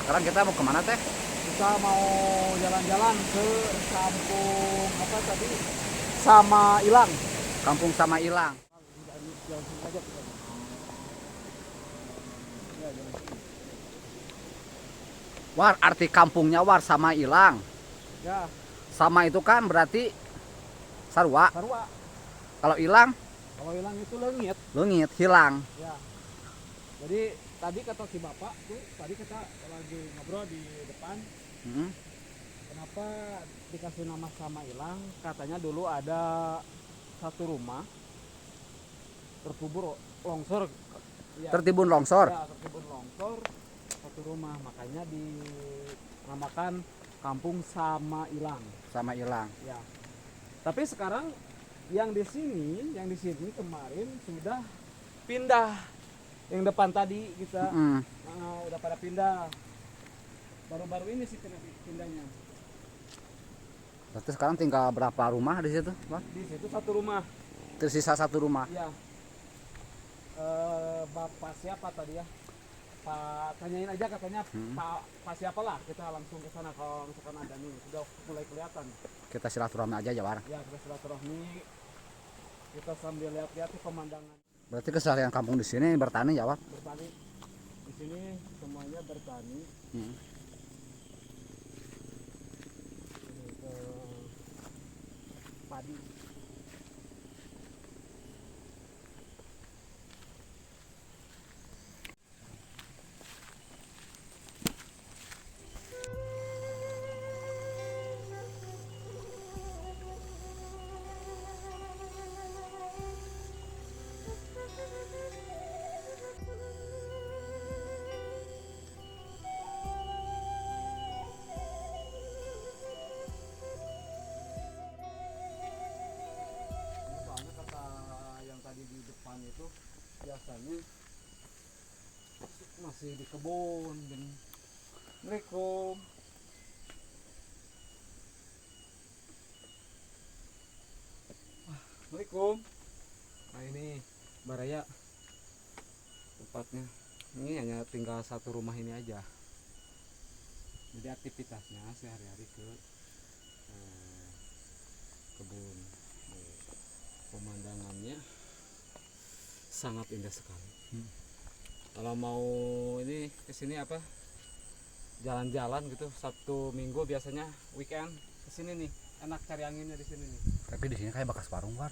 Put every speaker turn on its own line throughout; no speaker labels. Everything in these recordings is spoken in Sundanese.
Sekarang kita mau kemana teh?
Kita mau jalan-jalan ke kampung apa tadi? Sama Ilang.
Kampung Sama Ilang.
Jalan sini aja kita. Ya, jalan sini.
War, arti kampungnya war sama Ilang.
Ya,
Sama itu kan berarti sarua.
sarua.
Kalau hilang,
Kalau hilang itu leungit.
leungit, hilang.
Ya. Jadi tadi kata si bapak tuh, tadi kita lagi ngobrol di depan, kenapa dikasih nama Sama Ilang? Katanya dulu ada satu rumah terkubur longsor. Ya.
Tertimbun longsor.
Ya, tertimbun longsor satu rumah, makanya dinamakan Kampung Sama Ilang.
Sama Ilang.
Ya. Tapi sekarang yang di sini kemarin sudah pindah. Yang depan tadi kita udah pada pindah. Baru-baru ini sih pindahnya.
Berarti sekarang tinggal berapa rumah di situ, Pak?
Di situ satu rumah.
Tersisa satu rumah.
Iya. Bapak siapa tadi ya? Pak, tanyain aja katanya. Pak siapa lah, kita langsung ke sana kalau misalkan ada nih, sudah mulai kelihatan.
Kita silaturahmi aja ya, War.
Ya, kita silaturahmi. Kita sambil lihat-lihat pemandangan.
Berarti keseharian kampung di sini bertani ya, War?
Bertani. Di sini semuanya bertani. Ini ke padi. Soalnya kata yang tadi di depan itu biasanya masih di kebun. Assalamualaikum. Assalamualaikum. Nah ini Baraya tempatnya. Ini hanya tinggal satu rumah ini aja. Jadi aktivitasnya sehari-hari ke kebun. Pemandangannya sangat indah sekali. Kalau mau ini ke sini apa? Jalan-jalan gitu Sabtu Minggu biasanya weekend ke sini nih. Enak cari anginnya di sini nih.
Tapi di sini kayak bekas warung, War.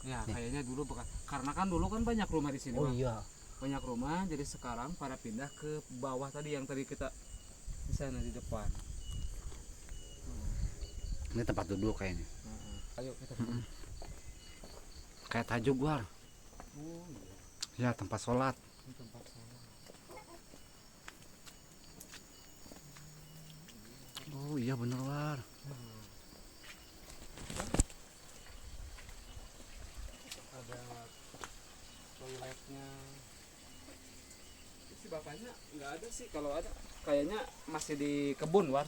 Ya,
nih.
Kayaknya dulu bekas. Karena kan dulu kan banyak rumah di sini,
Oh
Bang.
iya.
Banyak rumah, jadi sekarang pada pindah ke bawah tadi yang tadi kita di sana di depan.
Ini tempat duduk kayaknya.
Ayo kita.
Kayak tajuk, War.
Oh iya.
Ya, tempat sholat.
Ini tempat sholat.
Oh iya bener, War.
Ada toiletnya. Si bapaknya nggak ada sih, kalau ada kayaknya masih di kebun, War.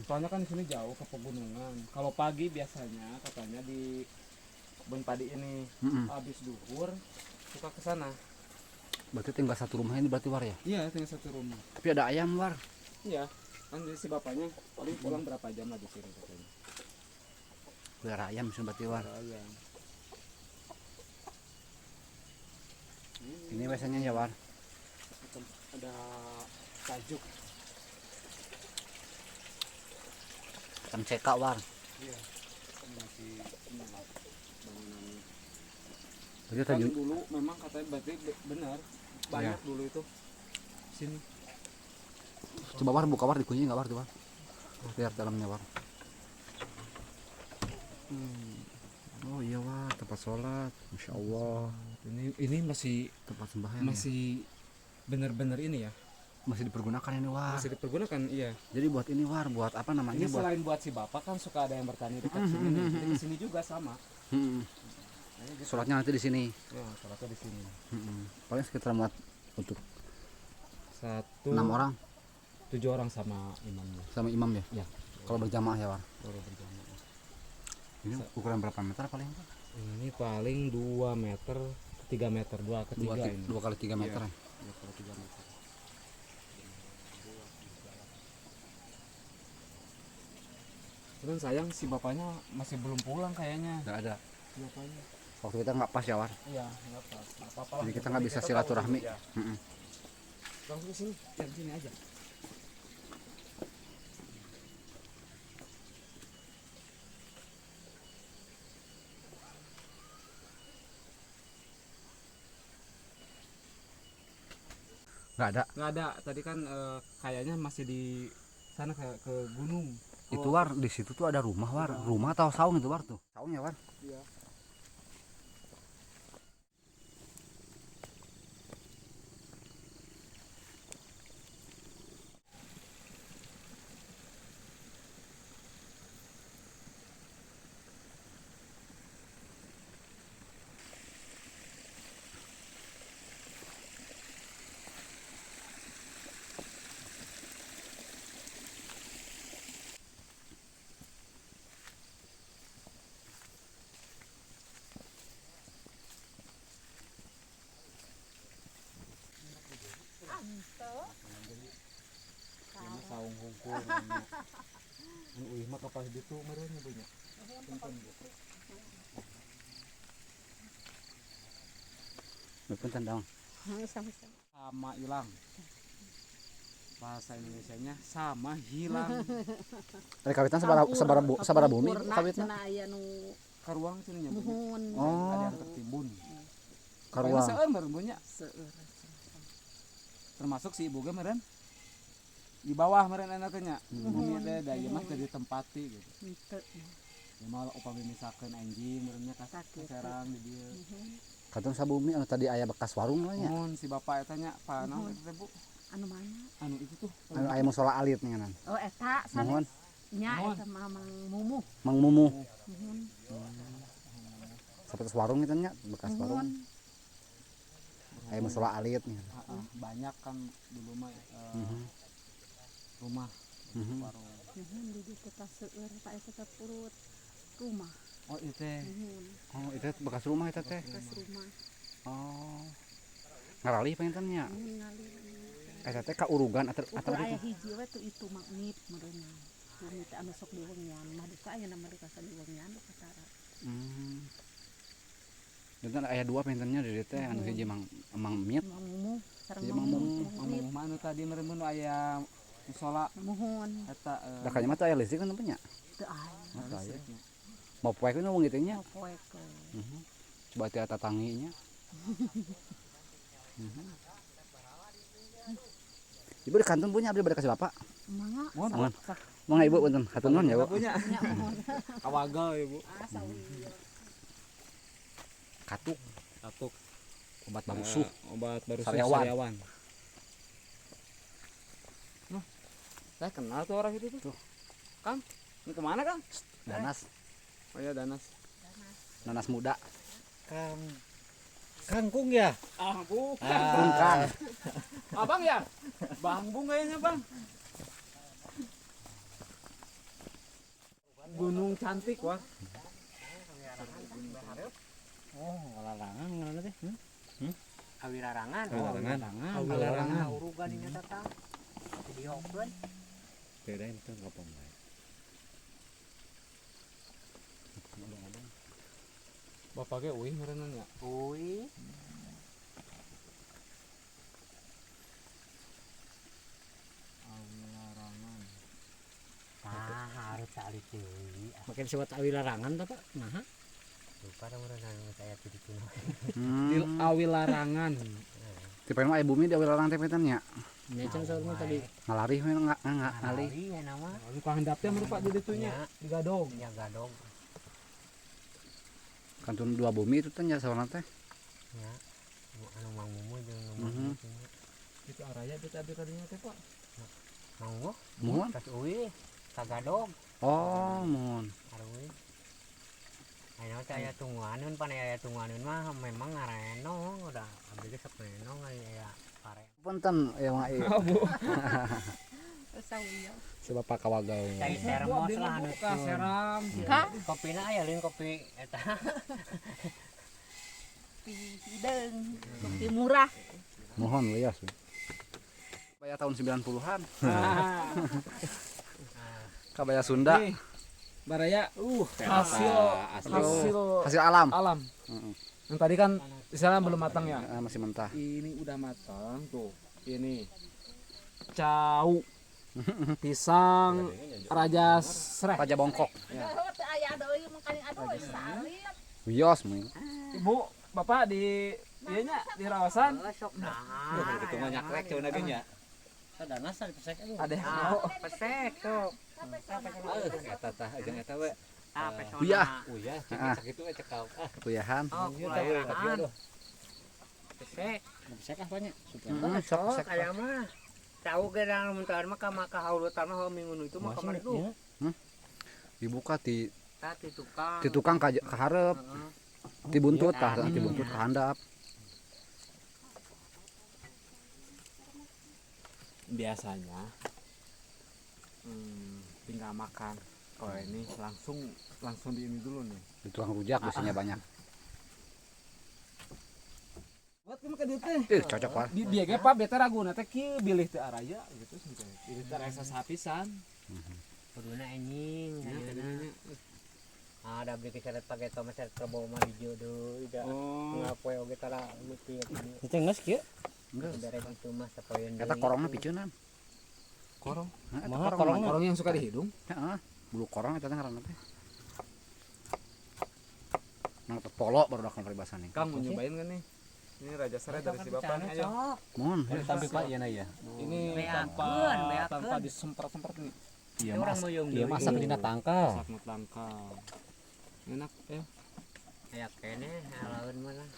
Soalnya kan di sini jauh ke pegunungan. Kalau pagi biasanya katanya di kebun padi ini. Habis duhur suka ke sana.
Berarti tinggal satu rumah ini berarti, War ya?
Iya, tinggal satu rumah.
Tapi ada ayam, War.
Iya, kan jadi si bapaknya paling pulang berapa jam lah di sini katanya.
Pelihara ayam sih berarti, War.
Pelihara ayam.
Ini biasanya ya, War.
Ada tajuk.
MCK, War.
Iya. Ini masih ini lah bangunannya.
Berarti
Kan
tajuk
dulu memang katanya berarti benar banyak
Iya.
dulu itu sini.
Coba War, buka War, dikunci nggak War, coba. Lihat dalamnya, War. Oh iya, War, tempat sholat. Masya Allah.
Ini masih
tempat sembahyang. Ya?
Masih benar-benar ini ya.
Masih dipergunakan ini, War.
Masih dipergunakan, iya.
Jadi buat ini, War, buat apa namanya?
Ini
buat
selain buat si bapak kan suka ada yang bertani dekat sini nih. Jadi kesini juga sama.
Sholatnya nanti di sini.
Ya, sholatnya di sini.
Paling sekitar muat untuk
1,
6 orang.
7 orang sama imamnya.
Sama imam ya?
Ya.
Kalau berjamaah ya, War.
Kalau berjamaah.
Ini ukuran berapa meter paling, Pak?
Ini paling 2 meter, 3 meter, 2 ke 3 ini.
2 kali 3 meter.
Iya. 2 kali 3 meter. 2, 3. Cuman sayang si bapaknya masih belum pulang kayaknya.
Nggak ada.
Si bapaknya.
Waktu kita nggak pas ya, War.
Iya, nggak pas. Nggak apa-apa lah.
Jadi kita nggak bisa silaturahmi.
Ya.
Mm-mm.
Langsung ke sini, yang sini aja.
Nggak ada.
Nggak ada. Tadi kan kayaknya masih di sana ke gunung.
Itu War, di situ tuh ada rumah, War. Rumah atau saung itu, War tuh. Saung ya, War.
Iya. Ini saung hungkul. Ini uih mah kapas ditu meureun nya punya.
Punten dong.
Sama-sama.
Sama hilang. Bahasa Indonesianya sama hilang.
Ari kawitan sabara bumi kawitna.
Cenah aya nu
Karuang cenah nya.
muhun.
Oh.
Ada yang tertimbun.
Karuang.
Seueur meureun nya.
Seueur.
Termasuk si ibu ge meureun. Di bawah meureun enak teh nya. Bumi teh da ieu mah teu ditempati gitu.
Henteu.
Ya mah upami misalkeun anjing meureun nya kaserang di dieu.
Kantun sabumi anu tadi aya bekas warung lah nya.
Mun si bapak eta nya pa naon eta teh Bu?
Anu mana?
Anu itu tuh.
Anu aya musola alit nya.
Oh eta
Muhun.
sanes. Nya eta mah Mang Mumuh.
Mang Mumuh.
Muhun.
Sapertos warung itu nya, bekas warung. Aya musola alit nya.
Heeh, banyak kan dulu mah rumah warung.
Muhun di ditu teh seueur eta eta teh purut rumah.
Oh itu teh.
Muhun.
Oh, itu bekas rumah eta teh.
Bekas rumah.
Oh. Ngaralih panginten nya.
Muhun ngalir.
Eta teh kaurugan atau
Ukur aya
gitu.
hiji we tuh itu magnet meureunna. Bumi teh anu sok diwengian, mah duka aya nama duka sadiwengian duka tara.
Janten aya dua pangintennya di dieu teh anu hiji Mang Mang Mit.
Mang Mumuh sareng
Iya,
Mang
Mang
Mumuh.
Mang Mumuh mah anu tadi meureun mun aya musola
Muhun.
eta
Da kanya mah teh aya listrik kan nya.
Teu aya.
Oh, teu aya. Mau poek we wong gitu nya.
Mau poek we.
Coba teh tatangi nya. Ibu di kantun punya abdi bade kasih bapak.
Mangga.
Mohon.
Mohon. Mangga ibu punten. Hatur nuhun ya, Bu.
Punya.
Nya muhun.
Kawagal ibu.
Ah sawieu.
Katuk,
Katuk.
obat barusuh.
Obat barusuh
Sariawan.
sariawan. Loh, saya kenal tuh orang itu tuh.
Tuh.
Kang, ini kemana Kang?
Danas,
Oh iya Danas.
nanas muda.
Kang Kangkung ya?
Ah, bukan.
Kungkang.
Abang ya? Bang Bung kayaknya, Bang. Gunung cantik, wah.
Oh, larangan ngaranna teh.
Awilarangan.
Larangan.
Awilarangan.
Urugan ini tata. Videokeun.
Beda itu ngopong bae.
Bapak ge uih meureunna nya.
Uy.
Awilarangan.
Tah harus cari deui.
Makin disebut awilarangan tah, Pak? Nah.
Lupa dah meureun anu saya di ditu.
Di Awilarangan.
Tipe mah aya bumi di Awilarang teh panginten nya.
Nya can saurna tadi.
Ngalarih we ngalih.
Ngalih ya nama.
Anu kahandap teh merupak di ditu nya, di Gadog.
Nya gadog.
Kantun dua bumi itu teh nya saurna teh.
Nya. Anu Mang Mumu jeung nu Mang
Mhm.
Mumu.
Itu araya teh abdi kadinya teh, Pak.
Mang Mumu
Muhun.
tas uy ka Gadog.
Oh, muhun.
Aruy. Ayeuna teh aya tungguaneun pan aya tungguaneun mah memang ngarenong udah abdi ge sok renong ari aya pare.
Punten ya mah ieu.
Oh, Bu.
Sawieu.
Si bapak kawagal.
Cai termos lah anu
Ka seram.
Ka
Kopina aya lain kopi eta.
kopi hideung, kopi murah.
Mohon lias. Kabaya tahun 90-an. Kabaya Sunda.
Nih. Baraya hasil hasil
Hasil alam.
Alam. Yang tadi kan misalnya belum matang ya.
Masih mentah.
Ini udah matang tuh. Ini cau pisang raja sereh.
Raja bongkok.
Ya.
Wios mah.
Ibu, Bapak di ieu nya di rawasan.
Sok nah.
Itu mah nyakrek cenah ge nya.
Sadana sa pesek aduh.
Ada yang mau.
Pesek sok.
Eta tah jeung eta we.
Ah, pesona.
Uyah.
Uyah cek sakitu we cekal. Ah,
Uyahan.
Oh, kulayangan. Pesek.
Pesek ah banyak.
Sok
Sok aya mah. Tahu ge da mun tah mah ka maka haulutan mah minggu itu mah kamari tuh.
Dibuka ti
Tah ti tukang.
Ti tukang ka hareup. Ti buntut tah, ti buntut ka handap.
Biasanya tinggal makan. Kalau ini langsung di ini dulu nih.
Di tukang rujak biasanya banyak.
Buat kumaha ka dieu teh?
Cocok Pak.
Di dieu ge Pak beta raguna teh kieu bilih teu araya gitu sampai. Bilih teu araya sapisan.
Kuduna anjing.
Ya,
Ada beli keseret pakai tomat seret kebo mah hijau deui da.
Oh.
Ngapoe oge tara mikir.
Itu geus kieu.
Geus.
Bere kitu mah sapoeun
Eta korongna picunan.
Korong.
Heeh, eta
Kumaha
korong.
korongna?
Korong yang suka di hidung.
Heeh. Bulu korong eta teh ngaranna teh. Nang polo baru dak paribasan nih.
Kang mau nyobain kan nih? Ini raja serai dari si bapak nih, ayo.
Mohon.
Tapi Pak ieu na ya.
Ini
Beakeun, beakeun.
tanpa disemprot-semprot nih.
Iya
Orang
mas.
muyung
Iya
deui.
masak dina tangkal.
Masak nu tangkal. Enak ya.
Aya keneh alaun mah lah.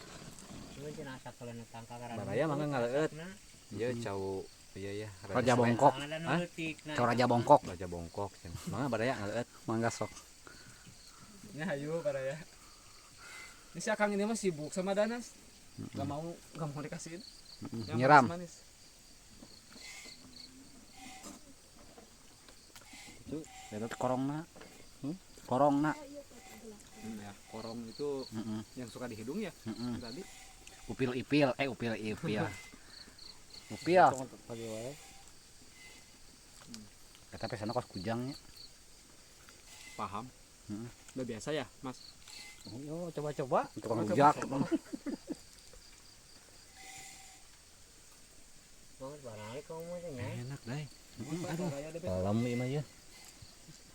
Cuma cenah asak kalau tangkal karena.
Baraya mangga ngaleueut. Ieu cau iya ya.
Raja bongkok.
Hah?
Cau raja bongkok.
Raja bongkok cenah. Mangga baraya ngaleueut.
Mangga sok.
Ini hayu baraya. Ini si Akang ini mah sibuk sama Danas. Gak mau dikasihin. Yang
Nyiram.
manis-manis.
Eta teh korongna. Korongna.
Ya, korong itu yang suka di hidung ya tadi.
Upil ipil, upil ipil. Upil.
Pagi wae.
Eta pesana kos kujangnya.
Paham. Udah biasa ya, Mas?
Yo coba-coba.
Tukang rujak.
Enak deh. Aduh. Pelem ieu mah ya.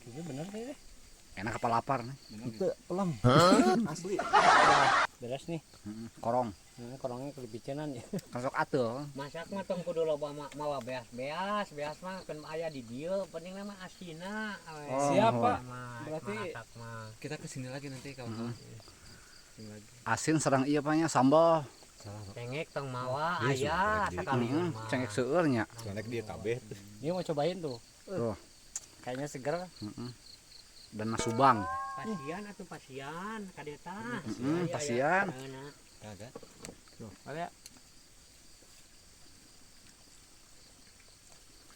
Itu bener deh.
Enak apa lapar nih?
Itu pelem. Asli.
Beres nih.
Korong.
Nah, korongnya kelebihanan ya.
Kan sok ateul.
Masak mah tong kudu loba mawa beas-beas, beas mah kan aya di dieu, penting mah asina.
Oh.
Siap, Pak.
Berarti
Berarti
mah.
Kita kesini lagi nanti kawan-kawan.
Asin sareng ieu Pak nya sambal.
Cengek tong mawa
Iya,
aya
sudah
sakali mah.
Cengek seueur nya.
Soalnya dia kabeh.
Ini mau cobain tuh.
Tuh.
Kayaknya seger.
Dan Subang.
Pasian atuh pasian kadeta.
Pasian.
Kagak.
Tuh, ada.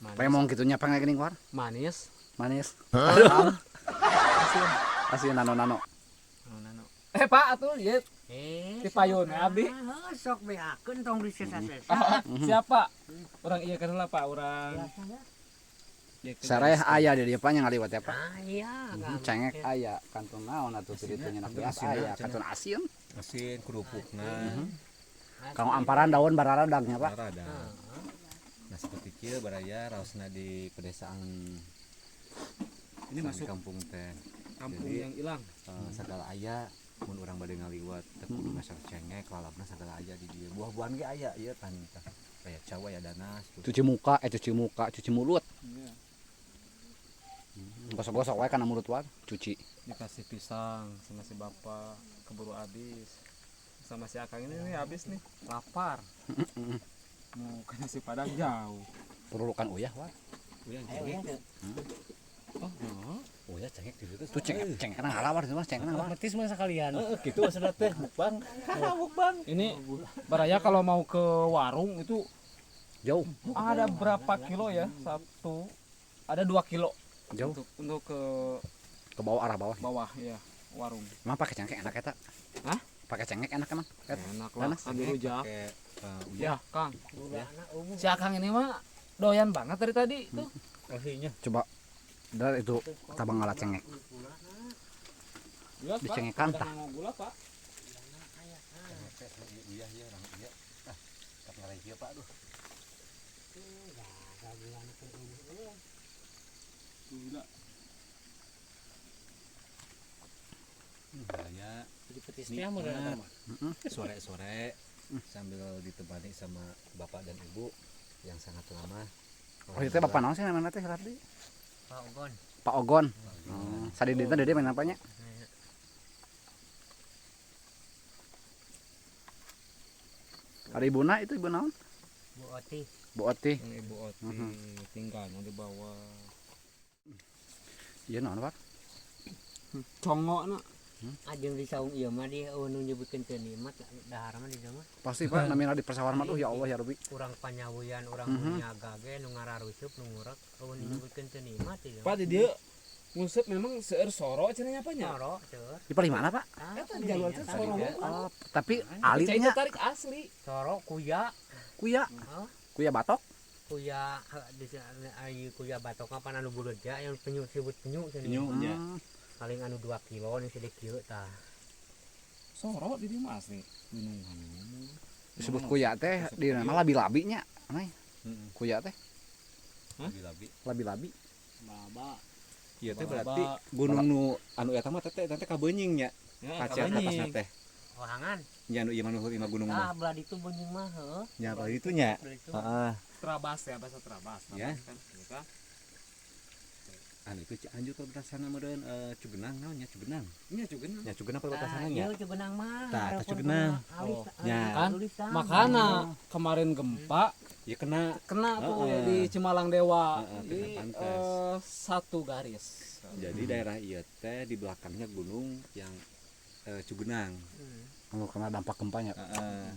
Manis.
Pemong kitunya pengen geuning war.
Manis.
Manis.
Asin.
Asin nano-nano.
Nano. Pak atuh ieu di payun abdi.
Heuh, sok beakeun tong disesa-sesa.
Siapa? Orang iya kan lah Pak, orang.
Sareh aya di dieu Pak nya ngaliwat ya Pak.
Ah iya,
Cengek aya kantun naon atuh ti ditu nya beas aya kantun asin.
Asin kerupukna.
Kanggo amparan daun bararadangnya Pak.
Rada. Nah seperti kieu baraya raosna di pedesaan.
Ini masuk
di kampung teh.
Kampung
Jadi,
yang hilang.
Segala aya mun urang bade ngaliwat teh kudu ngasar cengek lalapna segala aya di dieu. Buah-buahan ge aya ieu tan tah. Kayak cawa ya danas tuh.
Cuci muka, cuci muka, cuci mulut.
Iya.
Gosok-gosok wae kana mulut wae, cuci.
Dikasih pisang sama si bapak, keburu habis. Sama si Akang ini nih habis nih, lapar. Mau ke nasi padang jauh.
Perlukan uyah wae.
Uyah cengek. Oh, uyah cengek di situ.
Tuh cengek, cengek nang halawar itu mah, cengek nang halawar.
Otomatis mah sekalian.
Heeh, gitu maksudna teh mukbang. Mukbang.
Ini baraya kalau mau ke warung itu
jauh.
Ada berapa kilo ya? Satu. Ada 2 kilo.
Jauh.
Untuk ke
Ke bawah, arah bawah.
Bawah ya, warung.
Emang pakai cengkeh enak eta?
Hah?
Pakai cengek enak emang?
Enak lah,
Enak.
kan dirujak.
Pakai, uyah.
Ya, Kang. Si Akang ini mah doyan banget dari tadi tuh.
Kasihnya.
Coba Dan itu tabang ngala cengek. Dicengekan tah.
Gula, Pak.
Iya iya orang iya. Ah, tak ngarai kieu Pak aduh.
Gula.
Bahaya.
Jadi petis teh mah udah mah.
Sore-sore sambil ditemani sama bapak dan ibu yang sangat lama.
Oh, itu bapak naon sih namanya teh tadi?
Pak Ogon.
Pak Ogon. Oh, sadi dinten dede main apanya? Ada ibuna itu ibu naon?
Bu Oti.
Bu Oti.
Ibu Oti tinggalnya di bawah.
Iya naon, Pak?
Congok na.
Ajeng di saung ieu mah di nu nyebutkeun teu nikmat dahar mah di dieu mah.
Pasti Pak namina di persawahan mah tuh ya Allah ya Rabbi.
Urang panyawuyan, urang niaga ge nu ngararusup nu ngurek nu nyebutkeun teu nikmat ieu.
Pak di dieu nguseup memang seueur soro cenah nya nya.
Soro seueur.
Di paling mana, Pak?
Eta jalur teh soro.
Oh, tapi alitnya
tarik asli.
Soro kuya.
Kuya. Kuya batok.
Kuya di kuya batok apa anu buleud ya yang penyu disebut penyu cenah.
Penyu nya.
Paling anu 2 kilo nih sedikit kieu tah.
Soro di dieu mah asli gunungan.
Disebut kuya teh di nama labi-labinya, aneh. Kuya teh.
Labi-labi.
Labi-labi.
Baba.
Ieu teh berarti gunung nu anu eta mah teh teh kabenying nya. Kaca atasna teh.
Wahangan.
Nya anu ieu mah nuhur imah gunung mah.
Ah, belah ditu benying mah heuh.
Nya belah ditu nya. Heeh.
Trabas ya bahasa trabas.
Ya.
Kan.
Anu itu Cianjur perbatasan meureun Cugenang naon nya Cugenang.
Nya Cugenang.
Nya Cugenang perbatasanna nya.
Iya Cugenang mah.
Tah, tah Cugenang.
Oh,
nya.
Kan makana kemarin gempa
ya kena
kena tuh ya di Cimalang Dewa.
Di
satu garis.
Jadi daerah ieu teh di belakangnya gunung yang Cugenang.
Oh, kena dampak gempanya.
Heeh.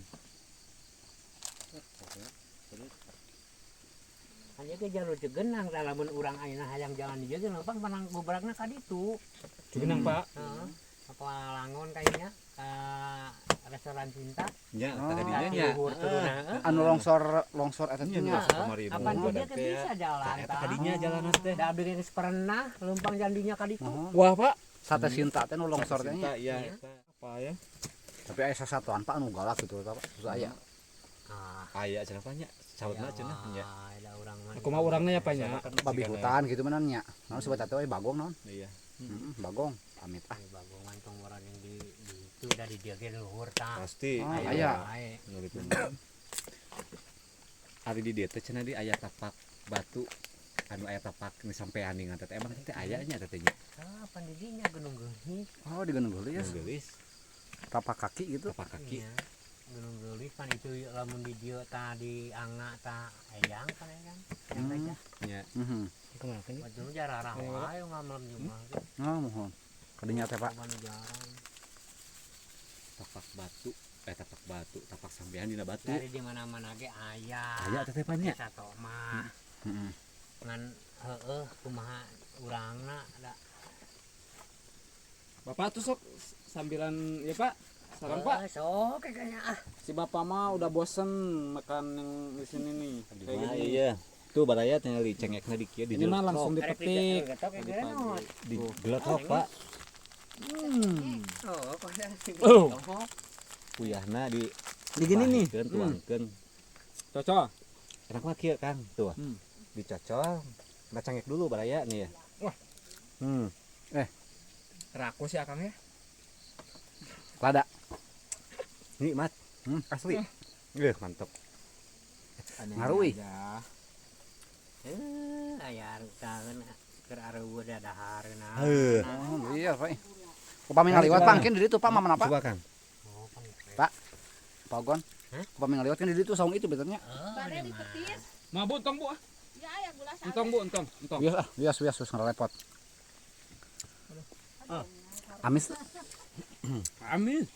Hanya ke jalur Cugenang tah lamun urang ayeuna hayang jalan di dieu ge lempang panang gobrakna ka ditu.
Cugenang, Pak.
Heeh. Apa Langon kayaknya ka restoran Cinta.
Nya, tah dinya nya.
Anu longsor longsor eta teh nya.
Apa dia teh bisa jalan
tah. Eta kadinya jalan teh.
Da abdi geus pernah lempang jalan dinya ka ditu.
Wah, Pak.
Sate Cinta teh nu longsor teh nya.
Iya, eta.
Apa ya?
Tapi aya sasatuan Pak anu galak gitu Pak. Susah aya.
Aya cenah nya. Sautna cenah nya.
Kumaha urangna ya Pak nya?
Babi hutan gitu mah nya. Naon sebut teh we bagong naon?
Iya.
Bagong amit ah.
Bagong mantong urang yang di itu dari dia ge luhur tah.
Pasti.
Aya.
Ari di dieu teh cenah di aya tapak batu anu aya tapak nu sampean ningan teh emang teh aya nya teh nya.
Ah, pan di dinya Gunung Geulis.
Oh, di Gunung Geulis.
Gunung Geulis.
Tapak kaki gitu.
Tapak kaki.
Gunung Geulis pan itu lamun di dieu tah di anga tah eyang pan eyang. Eyang aja.
Nya.
Heeh.
Kumaha kan?
Waduh jararah wae ngamelem jumah.
Oh, mohon. Kadinya teh Pak.
Tapak batu, tapak batu, tapak sampean dina batu.
Dari di mana-mana ge aya.
Aya teh teh nya.
Sato mah.
Heeh.
Ngan heueuh kumaha urangna da.
Bapak tuh sok sambilan ya Pak. Saran Pak.
Sok kayaknya ah.
Si bapak mah udah bosen makan yang di sini nih. Kayak gini.
Iya. Tuh baraya tinggal dicengekna di kieu di
Ini mah langsung dipetik.
Di geletok, Pak.
Oh.
Kuyahna di
di gini nih.
Tuangkeun.
Cocol.
Enak mah kieu, Kang. Tuh. Dicocol. Nah cengek dulu baraya nih ya.
Wah. Rakus ya Kang ya.
Lada.
Nikmat. Asli. Mantap.
Ngaruh.
Aya kangen keur areueuh dadahareuna.
Oh, iya, Pak. Upami ngaliwat pangkin di ditu Pak mah menapa?
Coba Kang.
Pak. Pak Ogon. Upami ngaliwat kan di ditu saung itu betulnya.
Bare dipetis.
Mah Bu, entong Bu ah.
Ya aya gula sabe.
Entong Bu, entong, entong.
Bias ah, bias bias wis ngarepot. Amis.
Amis.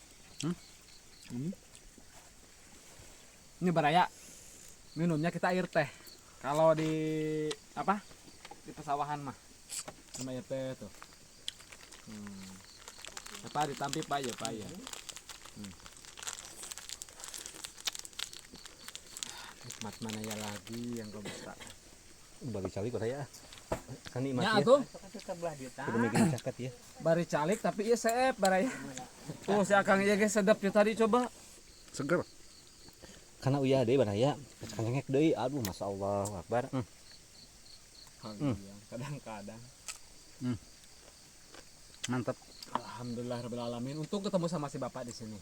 Ini baraya. Minumnya kita air teh. Kalau di apa? Di pesawahan mah. Sama air teh tuh. Apa ditampi Pak ya, Pak ya. Nikmat mana ya lagi yang kau bisa.
Bari calik ya. Kan nikmat
Nya
ya.
atuh.
Sok atuh belah dieu tah.
Kudu mikir caket ya.
Bari calik tapi ieu seep baraya. Tuh si Akang ieu ge sedep ya tadi coba.
Seger.
Karena uyah deui baraya, cengek deui. Aduh, masyaallah, akbar.
Kadang-kadang.
Mantap.
Alhamdulillah rabbil alamin. Untung ketemu sama si bapak di sini.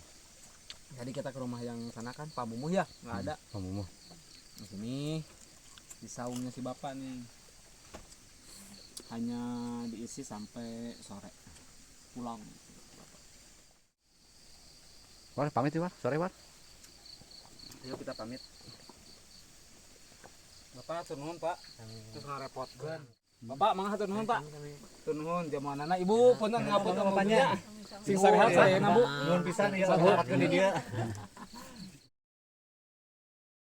Jadi kita ke rumah yang sana kan, Pak Mumuh ya, nggak ada.
Kamu mah.
Di sini di saungnya si bapak nih. Hanya diisi sampai sore. Pulang.
War, pamit ya, War. Sore, War.
Ayo kita pamit. Bapak hatur nuhun, Pak. Terus ngarepotkeun. Bapak mangga hatur nuhun, Pak. Hatur nuhun jamuanana Ibu punten ngapunten bapaknya. Sing sarehat sadayana, Bu.
Nuhun pisan ya, tempatkeun di dieu.